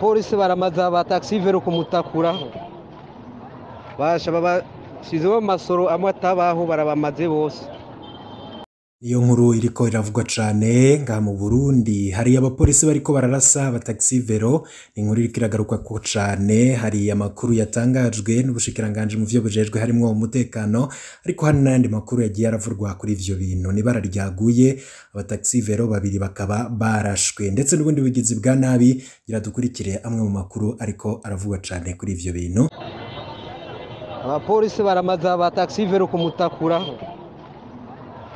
Abapolisi baramaze aba taxi vélo kumutakura, basha babashizeho amasoro amwe atabaho, barabamaze bose. Iyo nkuru iriko iravugwa cane ngaha mu Burundi. Hari abapolisi bariko bararasa abataxi vélo. Ni inkuru iriko iragaruka ko cane. Hari amakuru yatangajwe n'ubushikiranganji mu vyo bujejwe harimwo umutekano, ariko hari n'ayandi makuru yagiye aravurwa kuri ivyo bintu. Nibara ryaguye, abataxi vélo babiri bakaba barashwe, ndetse n'ubundi bugizi bwa nabi. Gira dukurikire amwe mu makuru ariko aravugwa cane kuri ivyo bintu. Abapolisi baramaze aba taxi vélo kumutakura,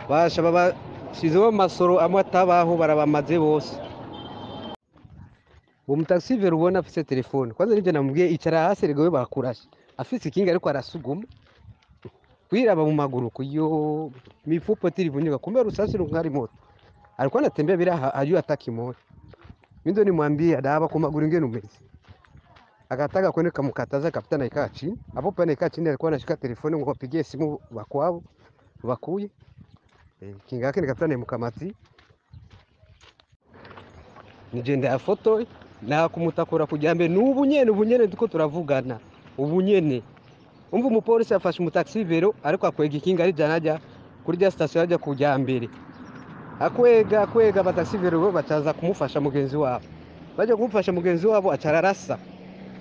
basha babashizeho amasoro amwe atabaho, barabamaze bose. Uwo mutaxi vélo ubona afise telefone, kwanza nivyo namubwiye: icara hasi erega we bakurashe. Afise ikinga ariko arasuguma kwiraba mu maguru kuyo mifupo tirivunyika, kumbe rusasi rungari moto. Alikuwa anatembea bila hajui hata kimoja. Mimi ndo nimwambie adaba ku maguru ingene umeze, akataka kwenda kamkataza, kapita na ikaa chini hapo pale. Ikaa chini, alikuwa anashika telefone ngo apigie simu bakwabo bakuye. Kinga yake nikapita nimkamati nigenda yafotoye na kumutakura kujyambe. N'ubu nyene, ubu nyene tuko turavugana, ubu nyene umva umupolisi yafashe umutaxi vélo ariko akwega ikinga arijana ajya kuri rya station ajya kujya mbere, akwega akwega abataxi vélo bo bacaza kumufasha mugenzi wabo. Bajya kumufasha mugenzi wabo, acararasa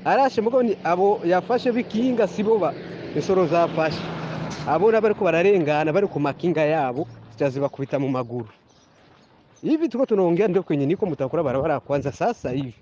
arashe mugo ni abo yafashe bikinga sibo ba insoro zafashe abo bariko bararengana bari ku makinga yabo, zibakubita mu maguru. Hivi tuko tunaongea ndio kwenye niko Mutakura, barabara ya kwanza. Sasa hivi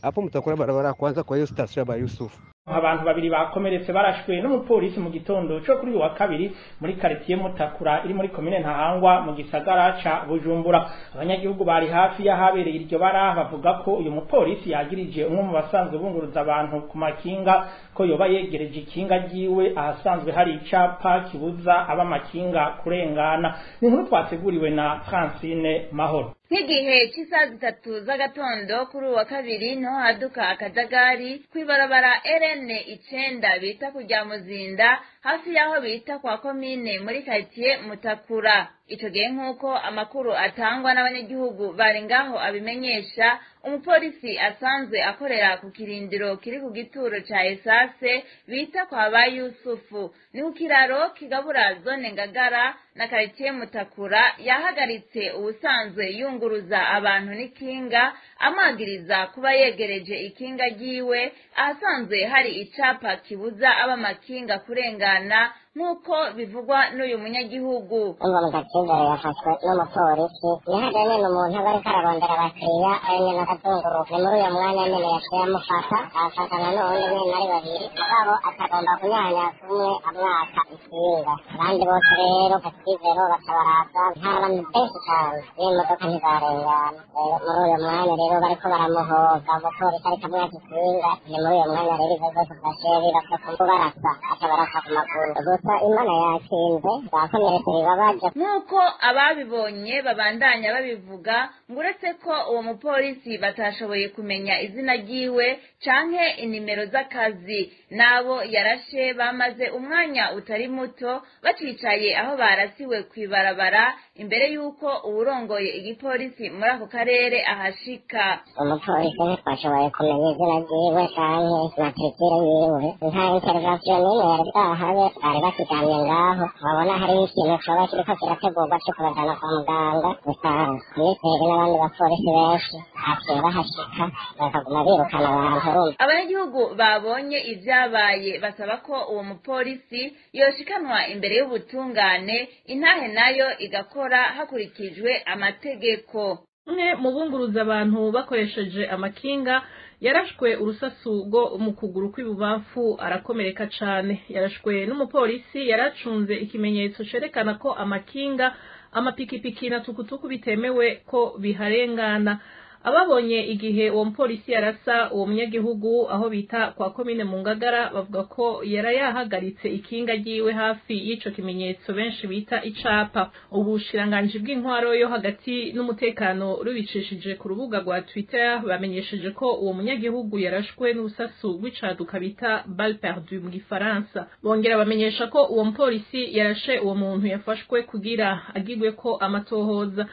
hapo Mutakura, barabara ya kwanza, kwa hiyo station ya Bayusufu. Abantu babiri bakomeretse barashwe n'umupolisi mu gitondo cyo kuri uyu wa kabiri muri quartier Mutakura iri muri komine Ntahangwa mu gisagara ca Bujumbura. Abanyagihugu bari hafi y'ahabereye iryo bara bavuga ko uyu mupolisi yagirije umwe mu basanzwe bunguruza abantu ku makinga ko yoba yegereje ikinga ryiwe ahasanzwe hari icapa kibuza abamakinga kurengana. Ni inkuru twateguriwe na Francine Mahoro. Nk'igihe cy'isaha 3 z'agatondo kuri uwa kabiri niho haduka akajagari kw'ibarabara RN 9 bita kujya Muzinda, hafi y'aho bita kwa komine muri quartier Mutakura. Ico gihe, nk'uko amakuru atangwa n'abanyagihugu bari ngaho abimenyesha, umupolisi asanzwe akorera ku kirindiro kiri ku gituro ca essence bita kwa ba Yusufu, ni ku kiraro kigabura zone Ngagara na quartier Mutakura, yahagaritse ubusanzwe yunguruza abantu n'ikinga, amwagiriza kuba yegereje ikinga ryiwe ahasanzwe hari icapa kibuza abamakinga kurengana, nk'uko bivugwa n'uyu munyagihugu. Umva, mutaxi vélo yafashwe n'umupolisi. Nihaja nyene umuntu aba ariko ararondera abakiriya, ayo nyene akazunguruka. Ni muri uyo mwanya nyene yaciye amufata, afatana n'uwundi nyene ari babiri, mugabo akagomba kunyanyasa umwe amwaka ikinga. Abandi bose rero taxi vélo baca baraza, nta bantu benshi cane n'imodoka ntizarengana. Rero muri uyo mwanya rero bariko baramuhoga, umupolisi ariko amwaka ikinga. Ni muri uyo mwanya rero ivyo vyose vyaciye biba kubarasa, aca barasa ku maguru. Gusa Imana yakinze, bakomeretse bibabaje. Nk'uko ababibonye babandanya babivuga, ngo uretse ko uwo mupolisi batashoboye kumenya izina ryiwe canke inimero z'akazi, n'abo yarashe bamaze umwanya utari muto bacicaye aho barasiwe kw'ibarabara imbere y'uko uwurongoye igipolisi muri ako karere ahashika. Umupolisi ntitwashoboye kumenya izina ryiwe canke matricule yiwe. Nta intervention n'imwe yari bwahabe. Bari bakiryamye ngaho, babona hariho ikintu coba kiriko kirategurwa co kubajana kwa muganga. Gusa komiseri n'abandi bapolisi benshi haciye bahashika, bakaguma birukana abantu, urumva. Abanyagihugu babonye ivyabaye basaba ko uwo mupolisi yoshikanwa imbere y'ubutungane, intahe nayo igakora hakurikijwe amategeko. Umwe mu bunguruza abantu bakoresheje amakinga yarashwe urusasu rwo mu kuguru kw'ibubamfu, arakomereka cane. Yarashwe n'umupolisi yaracunze ikimenyetso cerekana ko amakinga, amapikipiki na tukutuku bitemewe ko biharengana. Ababonye igihe uwo mupolisi yarasa uwo munyagihugu aho bita kwa komine mu Ngagara bavuga ko yari yahagaritse ikinga ryiwe hafi y'ico kimenyetso benshi bita icapa. Ubushikiranganji bw'intwaro yo hagati n'umutekano rubicishije ku rubuga rwa Twitter bamenyesheje ko uwo munyagihugu yarashwe n'urusasu rw'icaduka bita balle perdue mu gifaransa. Bongera bamenyesha ko uwo mupolisi yarashe uwo muntu yafashwe kugira agirwe ko amatohoza.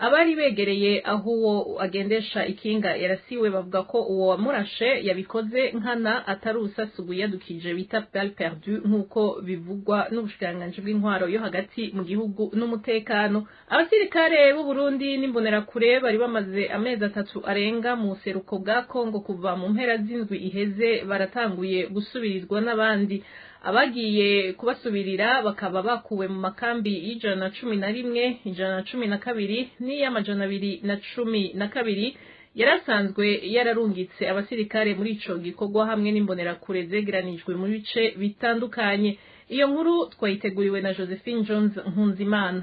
Abari begereye aho uwo agendesha ikinga yarasiwe bavuga ko uwo wamurashe yabikoze nkana, atari urusasu rwiyadukije bita balle perdue, nk'uko bivugwa n'ubushikiranganji bw'intwaro yo hagati mu gihugu n'umutekano. Abasirikare b'u Burundi n'imbonerakure bari bamaze amezi 3 arenga mu seruko bwa Kongo kuva mu mpera z'indwi iheze baratanguye gusubirizwa n'abandi. Abagiye kubasubirira bakaba bakuwe mu makambi y'111, 112 n'iy'amadubiri yarasanzwe yararungitse abasirikare muri ico gikorwa hamwe n'imbonerakure zegeranijwe mu bice bitandukanye. Iyo nkuru twayiteguriwe na Josephine Jones Nkunzimana.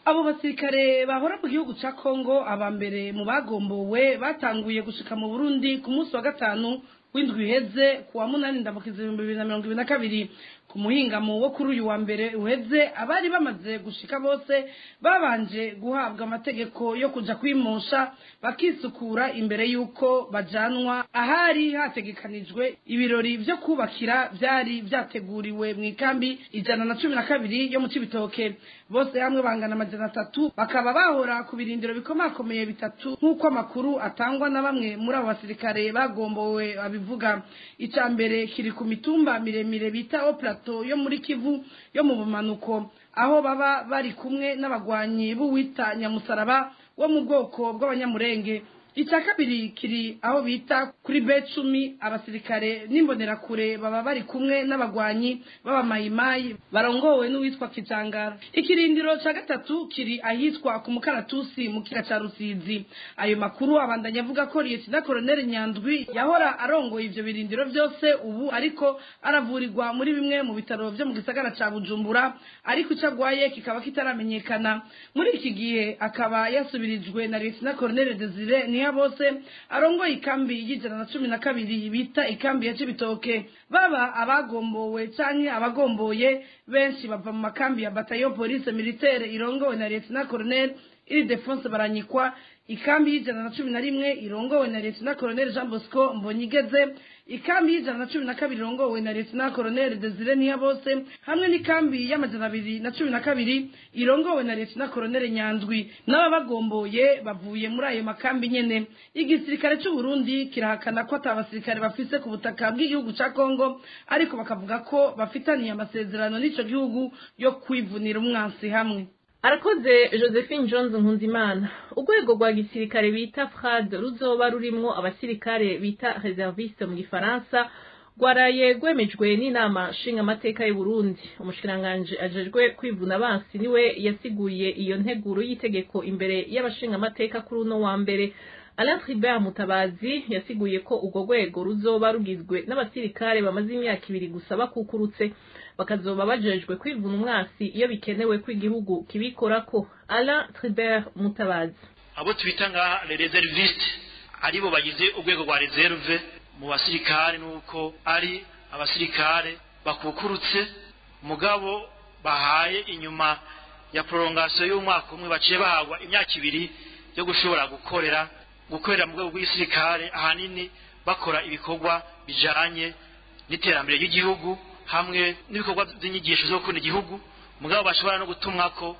Abo basirikare bahora mu gihugu ca Kongo, abambere mu bagombowe batanguye gushika mu Burundi ku munsi wa gatanu w'indwi iheze, ku wa 8 Ndamukiza 2022. Ku muhingamo wo kuri uyu wa mbere uheze, abari bamaze gushika bose babanje guhabwa amategeko yo kuja kwimosha bakisukura imbere y'uko bajanwa ahari hategekanijwe ibirori vyo kubakira vyari vyateguriwe mu ikambi 112 yo mu Cibitoke. Bose hamwe bangana 300, bakaba bahora ku birindiro bikomakomeye bitatu, nk'uko amakuru atangwa na bamwe muri abo basirikare bagombowe abivuga. Ica mbere kiri ku mitumba miremire bita Opla yo muri Kivu yo mu bumanuko, aho baba bari kumwe n'abagwanyi b'uwita Nyamusaraba wo mu bwoko bw'Abanyamurenge. Icya kabiri kiri aho bita kuri B10, abasirikare n'imbonerakure baba bari kumwe n'abagwanyi b'abamayimayi barongowe n'uwitwa Kijangara. Ikirindiro ca gatatu kiri ahitwa ku Mukaratusi mu kiyaga ca Rusizi. Ayo makuru abandanya avuga ko Lieutenant Colonel Nyandwi yahora arongoye ivyo birindiro vyose ubu ariko aravurirwa muri bimwe mu bitaro vyo mu gisagara ca Bujumbura, ariko ico agwaye kikaba kitaramenyekana. Muri iki gihe akaba yasubirijwe na Lieutenant Colonel Desire Bose arongoye ikambi y'112 bita ikambi ya Cibitoke. Baba abagombowe canke abagomboye benshi bava mu makambi ya bataillon police militaire irongowe na Lieutenant Colonel Ildefonse Baranyikwa, ikambi y'111 irongowe na Lieutenant Colonel Jean Bosco Mbonyigeze, ikambi y'112 irongowe na Lieutenant Colonel Desire Niyabose, hamwe n'ikambi y'212 irongowe na Lieutenant Colonel Nyandwi. N'ababagomboye bavuye muri ayo makambi nyene. Igisirikare c'u Burundi kirahakana ko atabasirikare bafise ku butaka bw'igihugu ca Kongo, ariko bakavuga ko bafitaniye amasezerano n'ico gihugu yo kwivunira umwansi hamwe. Arakoze Josephine Jones Nkunzimana. Urwego rwa gisirikare bita FRAD ruzoba rurimwo abasirikare bita reserviste mu gifaransa rwaraye rwemejwe n'inama nshingamateka y'u Burundi. Umushikiranganji ajejwe kwivuna abansi niwe yasiguye iyo nteguro y'itegeko imbere y'abashingamateka kuri uno wa mbere. Alain Tribert Mutabazi yasiguye ko urwo rwego ruzoba rugizwe n'abasirikare bamaze imyaka 2 gusa bakukurutse, bakazoba bajejwe kwivuna umwasi iyo bikenewe ko igihugu kibikorako. Alain Tribert Mutabazi: Abo twita nka les réservistes, aribo bagize urwego rwa reserve mu basirikare, nuko ari abasirikare bakukurutse mugabo bahaye inyuma ya prolongation y'umwaka umwe baciye bahagwa imyaka 2 yo gushobora gukorera mu rwego rw'igisirikare, ahanini bakora ibikorwa bijanye n'iterambere ry'igihugu hamwe n'ibikorwa by'inyigisho zo gukunda igihugu, mugabo bashobora no gutumwa ko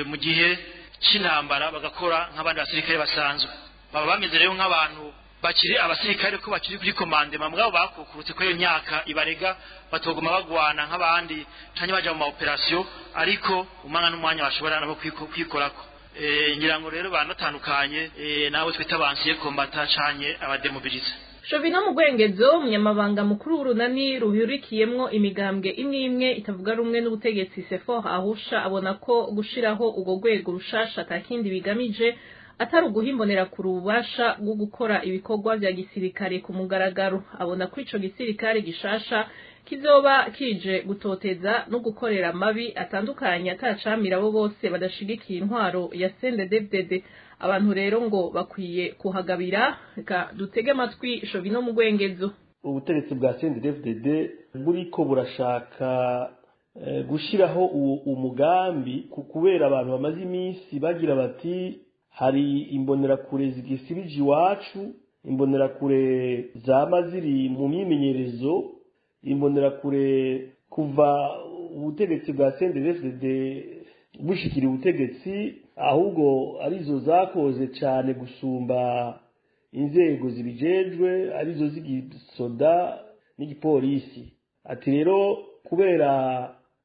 mu gihe c'intambara bagakora nk'abandi basirikare basanzwe. Baba bameze rero nk'abantu bakiri abasirikare ko bakiri kuri commandement, mugabo bakukurutse ko iyo myaka ibarega batoguma bagwana nk'abandi canke baja mu ma operation, ariko umwanya n'umwanya bashobora nabo kwikorako. Ngira ngo rero banatandukanye nawe twita abansiye kombata canye abademobilize. Shovino Mugwengezo, umunyamabanga mukuru w'urunani ruhurikiyemwo imigambwe imwe imwe itavuga rumwe n'ubutegetsi Sefor Arusha, abona ko gushiraho urwo rwego rushasha atakindi bigamije atari uguhimbonera ku rubasha rwo gukora ibikorwa vya gisirikare ku mugaragaro. Abona ko ico gisirikare gishasha kizoba kije gutoteza no gukorera amabi atandukanye atacamira abo bose badashigikiye intwaro ya CNDD-FDD. Abantu rero ngo bakwiye kuhagabira. Reka dutege amatwi Shovino Mugwengezo. Ubutegetsi bwa CNDD-FDD buriko burashaka gushiraho umugambi kubera abantu bamaze iminsi bagira bati hari imbonerakure zigisibije iwacu, imbonerakure zama ziri mu myimenyerezo, imbonerakure kuva ubutegetsi bwa CNDD-FDD bushikira ubutegetsi, ahubwo arizo zakoze cyane gusumba inzego zibijejwe, arizo z'igisoda n'igipolisi. Ati rero kubera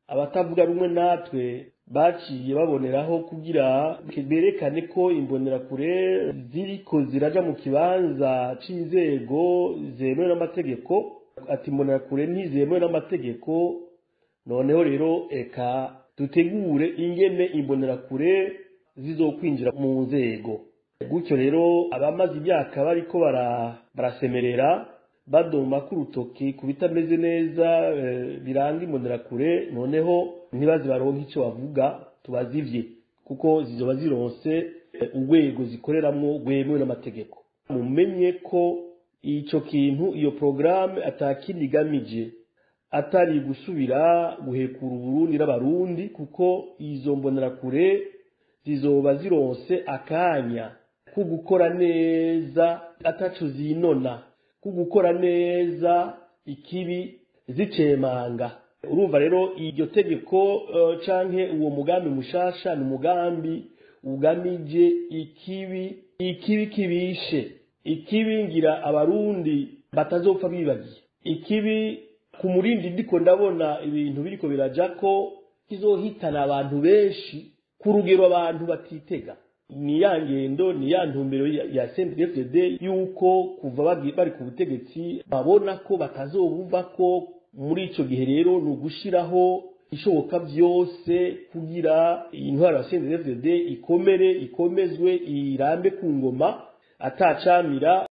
abatavuga rumwe natwe baciye baboneraho kugira berekane ko imbonerakure ziriko ziraja mu kibanza c'inzego zemewe n'amategeko. Ati imbonerakure ntizemewe n'amategeko, noneho rero eka dutegure ingene imbonerakure zizokwinjira mu nzego. Gutyo rero abamaze imyaka bariko barasemerera badoma ku rutoki ku bitameze neza biranga imbonerakure, noneho ntibaze baronke icyo bavuga, tubazivye kuko zizoba zironse urwego zikoreramwo rwemewe n'amategeko. Mumenye ko ico kintu, iyo programme atakindi igamije atari gusubira guhekura Uburundi n'Abarundi, kuko izo mbonerakure zizoba zironse akanya ko gukora neza ataco zinona, ko gukora neza ikibi zicemanga. Urumva rero iryo tegeko canke uwo mugambi mushasha ni umugambi ugamije ikibi, ikibi kibishe, ikibi ngira Abarundi batazopfa bibagiye, ikibi ku murindi ndiko ndabona ibintu biriko biraja ko kizohitana abantu benshi ku rugero abantu batitega. Ni ya ngendo, ni ya ntumbero ya CNDD-FDD yuko kuva bari ku butegetsi babona ko batazobumva ko muri ico gihe rero ni ugushiraho ishoboka vyose kugira intwaro ya CNDD-FDD ikomere, ikomezwe, irambe ku ngoma atacamira.